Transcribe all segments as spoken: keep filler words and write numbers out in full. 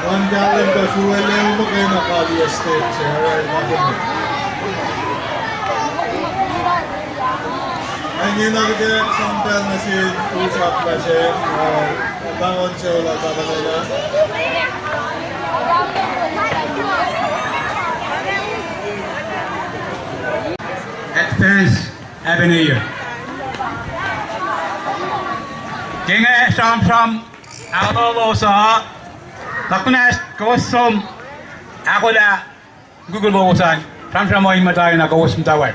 Ngan kahlwem pac suwelac muhkwena kaliyac stage se, alright, ma se. Ac ingena kuht ac sang pacl nuh sin usap lasr, uh, pahngon sucu lal Tamuhlwel ah. Advance Happy New Year. Ke nga sramsram ahkolos uh, tuh kunacsr kowos som ahkolah Kukul lowos an, sramsram uh in muhta na kowos muhtwacwacack.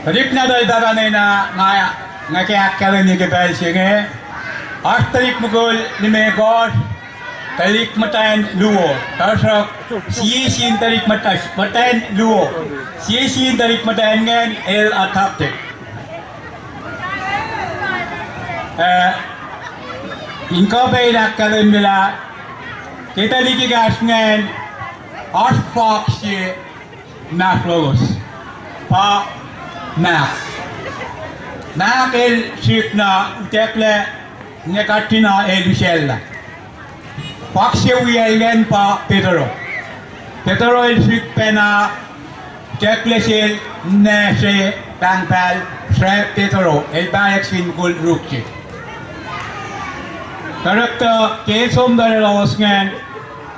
Tuhlihk nahtuhl pahpah nena, nga, nga ke ahkkahlwemye ke pacl se inge, oasr tuhlihk mukul limekohsr, tuhlihk muhtwacn luo, tuhsruhk sie sin tuhlihk muhta-, muhtwacn luo, sie sin tuhlihk muhtwacn ingacn el adopted. Eh, in kuh pac in ahkkahlwemye lah, ke tuhlihk ekahsr ingacn, oasr fahk se mahsrlolos. Pa Mahk. Mahk el srihk na utucklac, nge Katrina el usacllah. Fahk se wiyacl ingacn pa Petero. Petero el srihk pacna, utucklac sel ninac se pahngpahng srah Petero, el pahyuck sin mukul ruk se. Tuhsruhktuh ke el som nuh yohrohlos ingacn,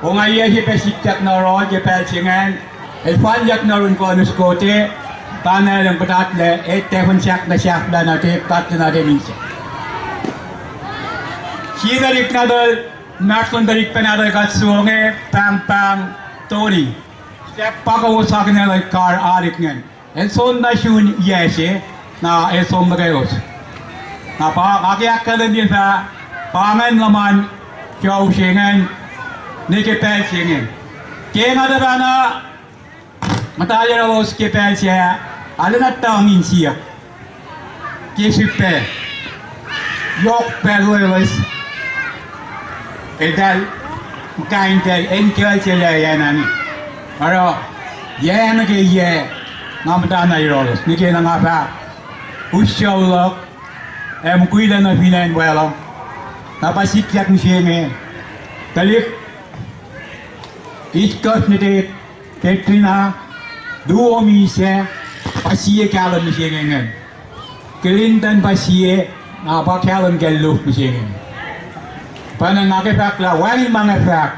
ongaiyac se pac sikyak nuh yohrohl ke pacl se ingacn, el falyuck nuh yurin kuh nuh Sikote, tanacl in puhtatlac, el tahfuhn sahk nuh sahflah nuh ke, puhtatlac nuh ke misac. Sie tuhlihk nahtuhl, mahsrlon tuhlihk pacna tuh kuht songe, pahngpahng Tony. Sahp pa kowos akihlen kar arik ingacn. El som nuh sun yac se, na el som nuh kwewa. Na pa, nga ke ahkkahlwemye fah, pa ingacn luhman sucu se ingacn, nuh ke pacl se inge. Ke nga tuhfahna muhta yohrohlos ke pacl se, arulacna tuhng insiyuck. Ke srihpac, yohk pacl loeloes, eltahl, muhkahintacl, enkacl se lah yac nani. Oruh, yac nuh ke yac, nga muhtana yohrohlos, nuh ke na nga fah, us sucu luhk, ac mukwilac nuh fin acn Wacluh. Na pa sikyak mihsenge, tuhlihk, itkohsr nuhtihk, Katrina, luo misac, pa sie kahlwem mihsenge ingacn. Clinton pa sie, na pa kahlwem ke luo mihsenge. Pacna nga ke fahk lah wacngihn ma nga fahk,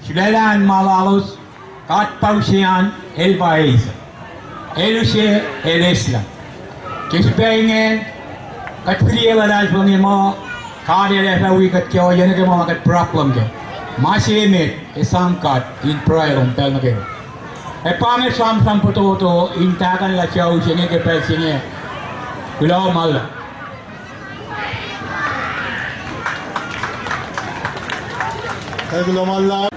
sulaclah in ma lalos, God pa use an, el pa eis. El use, el eslah. Ke srihpac ingacn, kuht fihliyac luhlahlfongi muh, God el ac fah wi kuht ke ohiyac nuh ke ma kuht problem kac. Ma se emet, esam God in pruhe lom pacl nuh kwewa. Ac pa inge sramsram fototo in tahkuhnlah sucu se inge ke pacl se inge. Kuloh ma luhlahp. Kuloh ma luhlahp.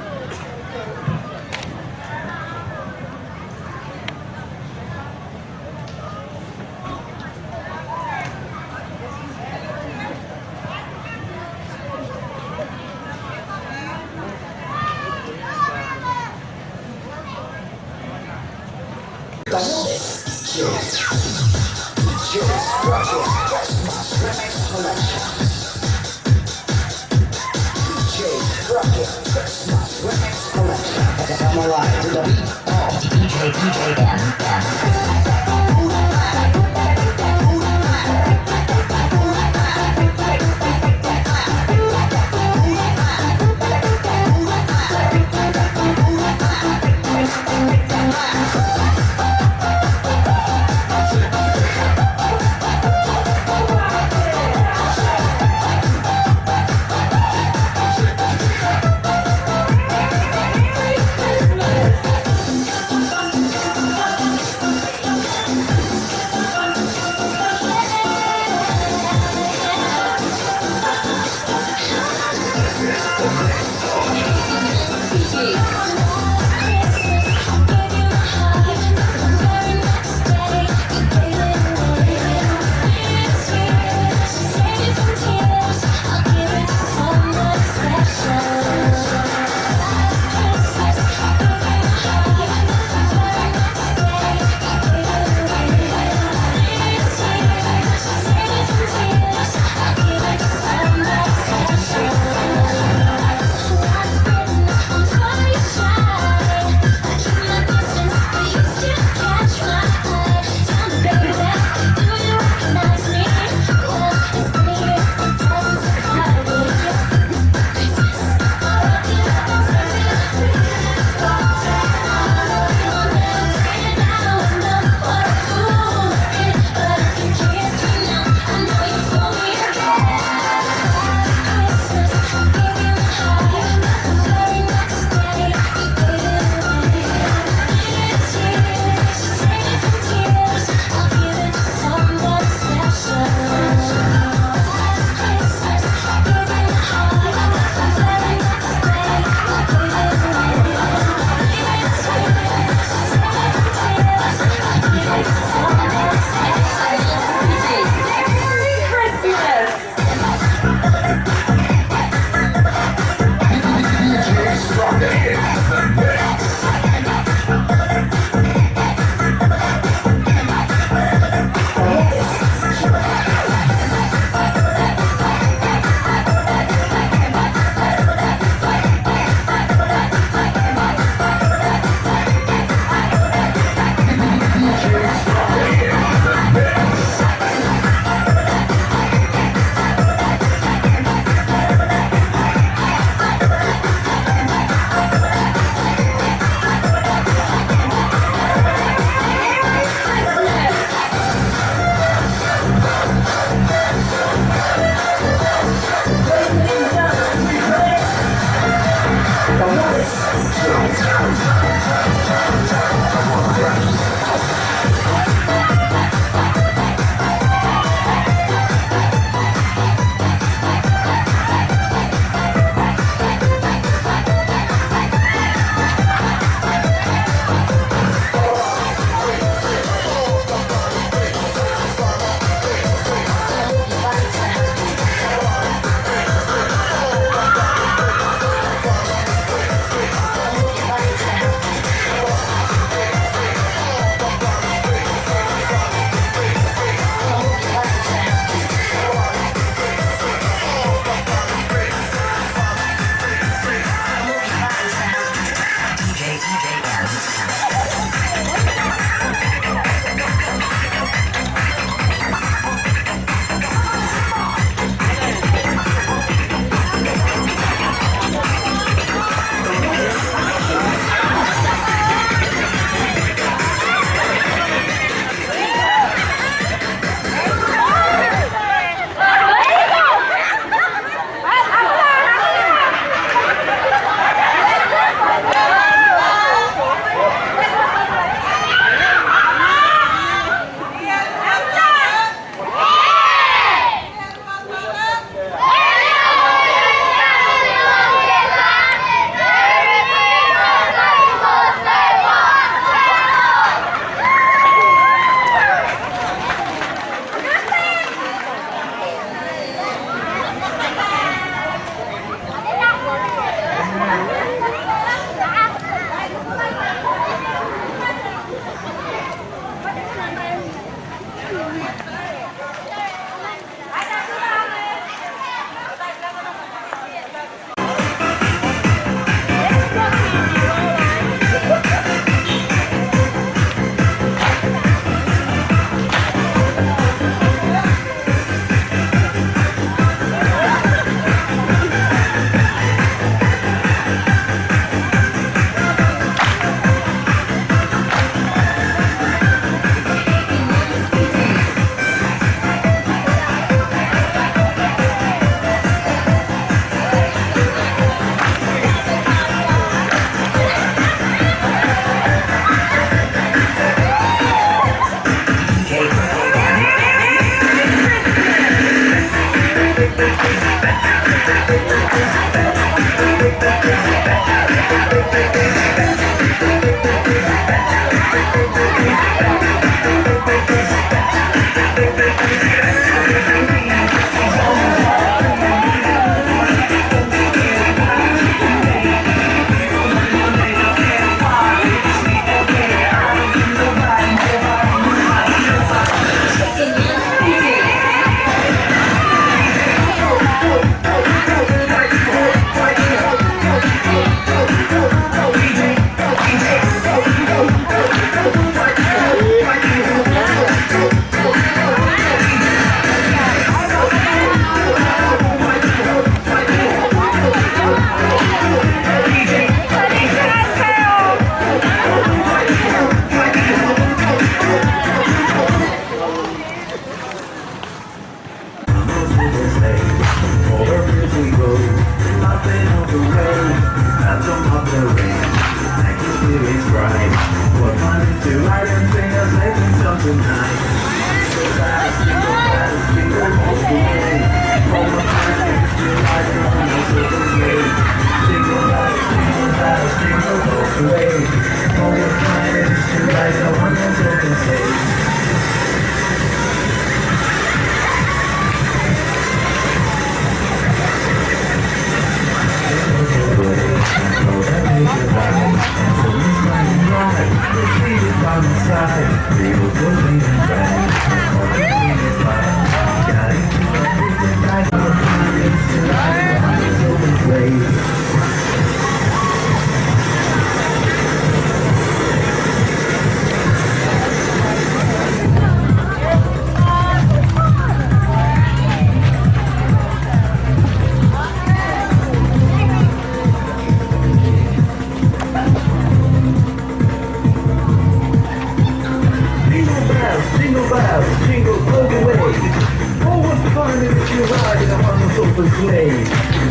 Sleigh.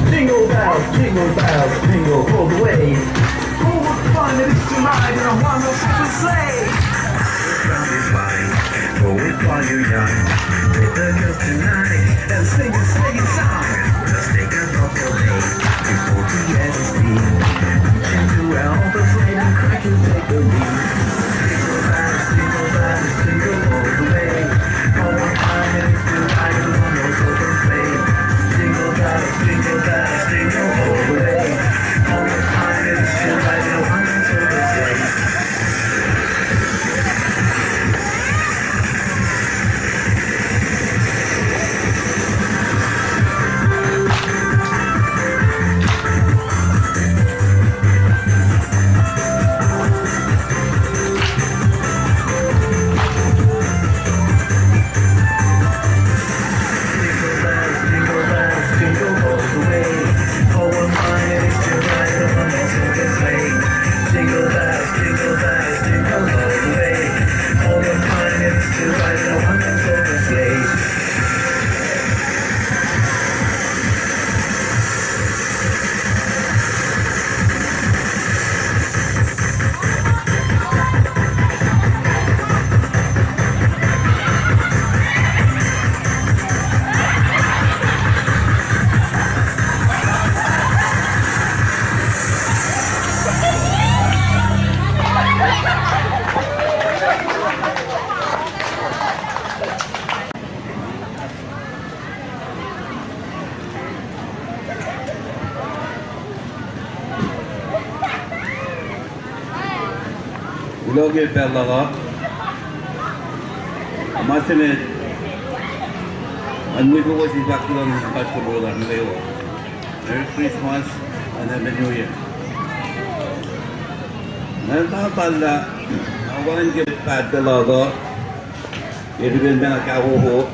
Jingle bells, jingle bells, jingle all the way. Oh, what fun it is to ride in a one-horse open sleigh. Round the vine, go with all your young. With the girls tonight and sing a sleighing song. Just take a thoughtful day before the S P. Reaching to all the sleigh and crackers take the lead. Jingle bells, jingle bells, jingle all the way. Oh, what fun it is to ride in a one-horse open sleigh. Jingle bells, jingle bells, jingle all the way. Oh, what fun it is to ride in a one-horse open sleigh. Kuloh ke pacl luhk uh. Ma se met, an mwe fokoko se fahk kuloh nuh sin God ke moul lasr nuh kwewa. Merry Christmas and Happy New Year. Nga na pahlah, nga wacngihn ke paht luhk uh, ke srihpen pacna kahfofo,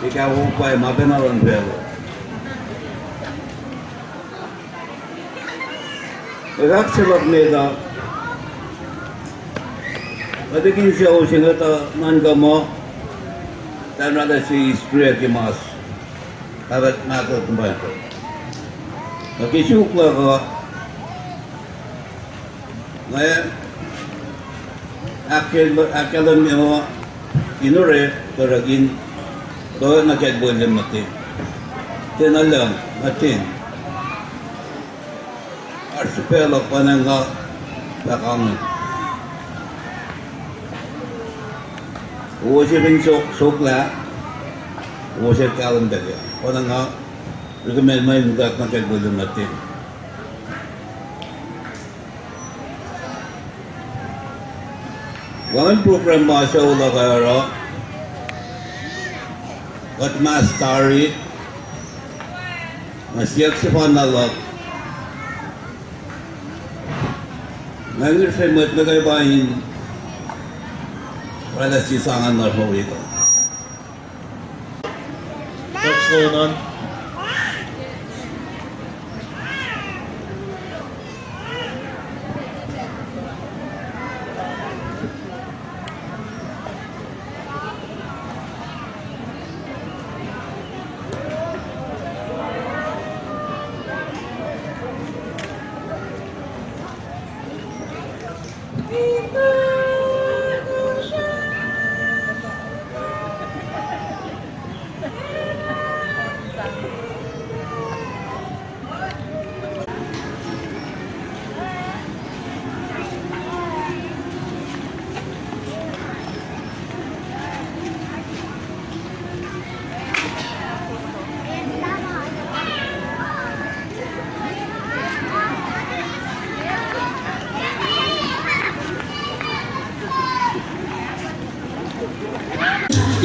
ke kahfofo pa ma pacna luhn facluh. Ac fahk se luhk met uh, kuht ac kihn sucu se inge tuh nuhnkuh muh, tamuhlwel se history ke mas, kakat mahtuh kuhmpahnto. Nuh ke suk luhk uh, nga ahkkahlwemye muh in orek tuh orekmakihn, tuh nuh ke William nuhtin. Tiacna lucng, nuhtin. Oasr srihpac luhk pa nga fahk ange. Wo se fin sok, soklah, wo se kahlwem pacl uh. Pa nga recommend ma in muhta nuh ke William nuhtin. Wacngihn program ma sucu luhk uh oruh, kuht mas tari, na siyuck sefanna luhk. Nga ngihsre mwet nuh kwewa in oraclah sie sang an lasr ma wi kuh. What's going on?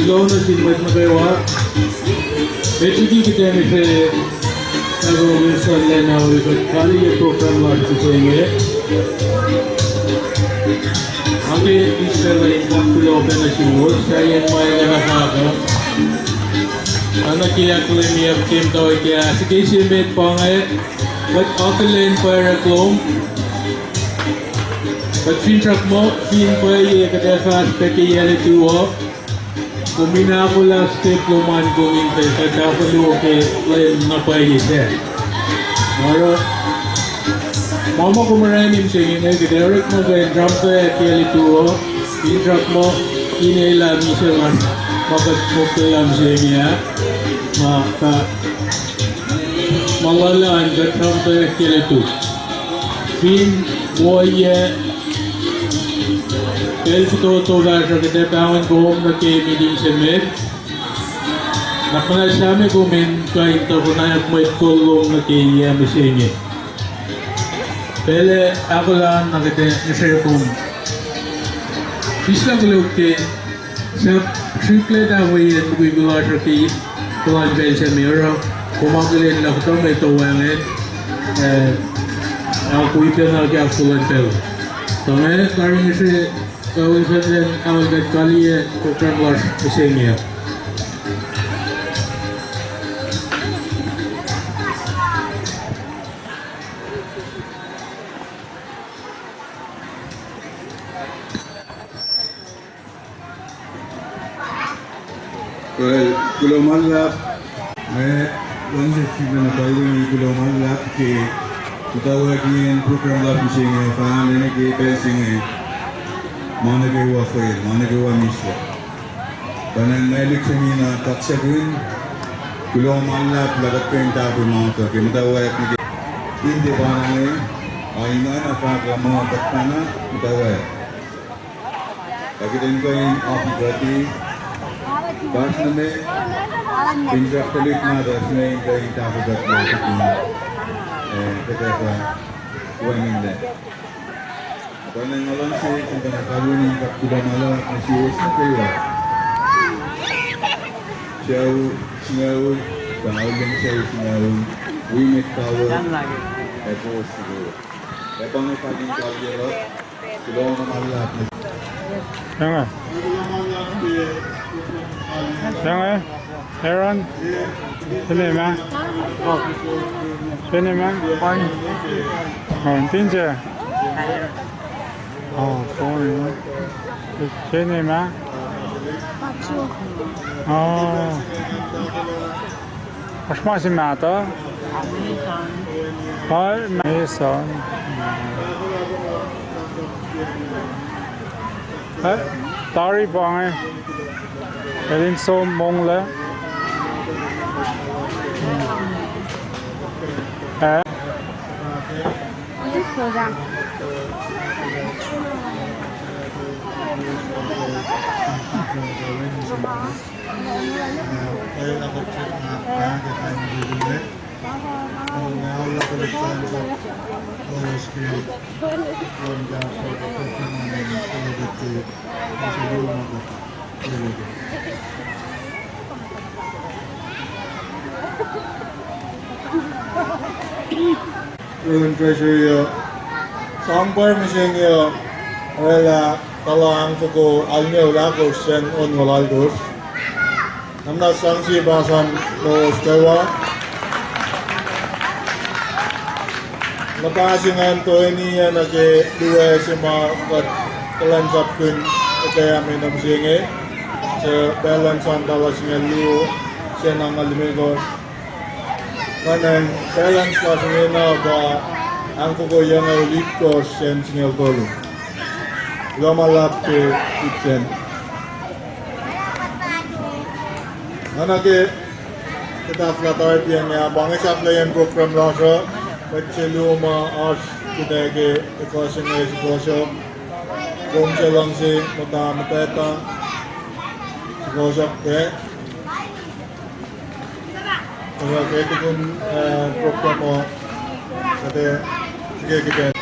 Kuloh nuh sin mwet nuh kwewa. Met liki kuht ac ngihsre Pastor Wilson Lena wi kuht kaliye program lasr mihsenge. Ake Israel in kuloh pacna suwos, sahyacn ma el ac fahk uh. Oacna ke ahkkahlwemyeyuck ke muhtwacwacack ah, srihke se met pa inge, kuht akihlen pwacrack lom. Kuht finsrak muh fin pwacye kuht ac fahsr pac ke yac lutu uh. Kom in ahkolah step lom an, kom in tuh kuht ahkolah ke lwen na pwacye sac. Oruh, ma ma kom orani mihsenge inge, kuht orekmakihn sramtweack ke lutu uh, in srackna, in elah misac lasr, ma kuht moklelah mihsenge ah, ma kuh, ma luhlah an kuht sramtweack ke lutu. Fin ohiyac, pacl fototo fahsruh kuht ac pahngon kom nuh ke miting se met. Na muhnahs Sahme kom in kuh in tuh konwacack mwet kol lom nuh ke yac mihsenge. Pacl ac ahkolah na kuht ac ngihsre kom. Sislah koluk ke sahp srihklac tahfweyac mukwikwi lasr uh ke puhlan pacl se met uh, kom akihlen lah kuhtuh mwet uh wacngihn, eh, akihlen pacna ke ahkfuhlwact pacl. Tuh nga tari ngihsre, kawuck sacn, aol kuht kaliyac program lasr mihsenge. Well, kuloh ma luhlahp, nga luhngse sifacna kalweni kuloh ma luhlahp ke muhtwacwacackiyacn program lasr mihsenge, fahk nuh ke pacl se inge, ma nuh kwewa fail, ma nuh kwewa misac. Pwacnwacng ma lihksreni na kaksakihn, kuloh ma luhlahp lah kuht kuh in tahfwelah ke muhtwacwacack nuh ke in tiac pa inge, a ingena fahk lah ma kuht pacna muhtwacwacack. Ac kuht in kuh in opi kuht, fahsr nuh met, in srack tuhlihk nahtuhsr inge in kuh in tahfuh kuht lah kuht in, eh, kuht ac kuh wacngihnlac. Pwacnwacng nga luhngse sifacna kalweni in fahk kuloh ma luhlahp nuh suwos nuh kwewa, sucu singucul, kuh auleng sucu singucul, wi mwet kawuck, ac kowos nuh kwewa. Ac pa inge fahk in kaliyac luhk, kuloh ma luhlahp nuh suwos. Inge, Aaron, finne ma? Finne ma? Oh, finne. Oh, sorry. Finne ma? Oh. Oasr ma se mahtuh? Mason. Eh, tari pa inge. El in som monglac. Eh? Reverend Treasurer, sang pwacr mihsenge uh, oraclah tuhlihk ahkfoko alngoul ahkosr sacn ongoul alkosr. Nga muhnahs sang sie pasang lowos kwewa. Luhpah se ingacn toeni nuh ke luo se ma kuht kuhlwacnsapkihn etac me nuh mihsenge, suc pacl an sang tala singucul luo, sie angngaul limekohsr. Nga nang balance lasr ingena pa ahkfoko yucngoul itkohsr sacn singucul tolu. Kuloh ma luhlahp ke ip sacn. Nga nuh ke kuht ahklah tari pacna, pa inge sahflahiyacn program lasr uh, mwet se luo ma oasr kuht ke ekuh se inge sukohsohk, kom se luhngse muhta muhtwacta, sukohsohk pac. Oruh ke tukun, eh, program uh, kuht ac srihke kuht in